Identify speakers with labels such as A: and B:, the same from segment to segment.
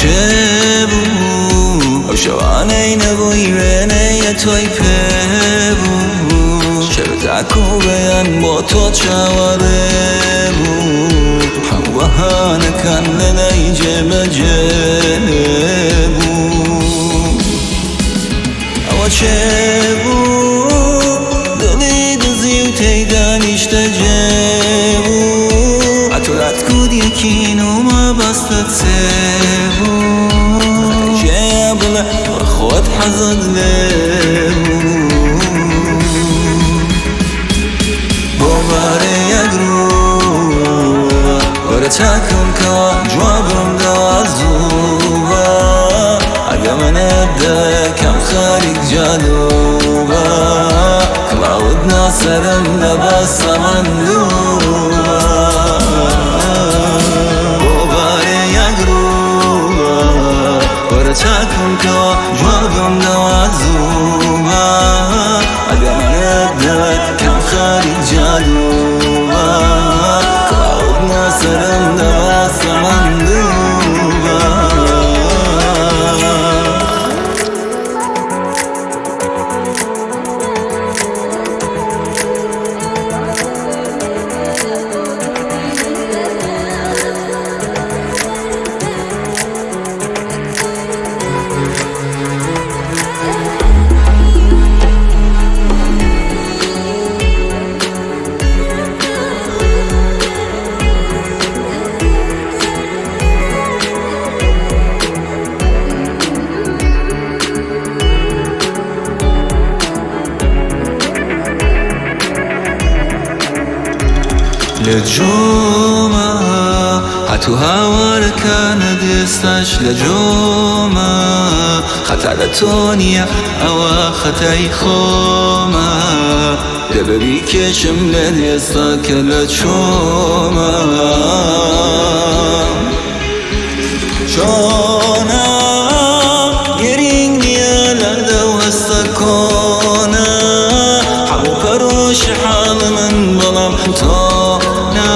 A: چێ بوو ئەو شەوانەی نەبووی وێنەیە تۆی پێ بوو شەوتاکو بەیان بۆ تۆ چاوەڕێ بوو هەموو بەهانەکان لەلای جێبەجێ بوو ئەوە چێ بوو دڵی دزی و تێیدا نیشتەجێ بوو ئەتۆ لاتکوت یەکین و مەبەستت چێ بوو چێیە بڵێ خۆت حەزت لێ بوو بۆ بارێ یەک ڕوو وەرە چاکم کەوە جوابم دەوە زووبە ئەگە منت دەکەم خەریک جادووبە کڵاوت ناسەرم لە بەسەمەندووبە بۆ بارێ یەک ڕوو وەرە چاکم کەوە جوابم دەوە زووبە ئەگە منت دەکەم خەریک جادووبە کڵاوت ناسەرم لە بەسەمەندووبە. لە جۆمە هاتوو هاوارەکانت ئێستاش لە جۆمە خەتا لە تۆ نییە ئەوە خەتای خۆمە دەبێ بیکێشم لە ئێستا کە لە چۆمە چۆنە گرینگ نییە لە دەو هەستە کۆنە هەموو پەرۆش حاڵ من بەڵام تۆ نا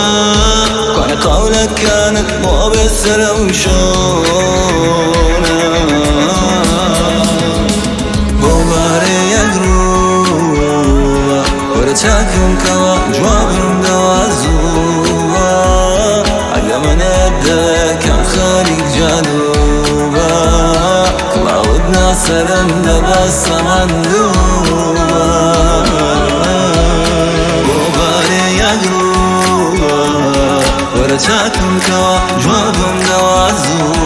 A: کوانە قەولەکانت بۆ بێسەرە و شۆنە بۆ بارێ یەک ڕوو وەرە چاکم کەوە جوابم دەوە زووە ئەگە منت دەکەم خەریک جادووبە کڵاوت ناسەرم لە بەسەمەندووبە بۆ بارێ یەک ڕوو وەرە چاکم کەوە جوابم دەوە زووە.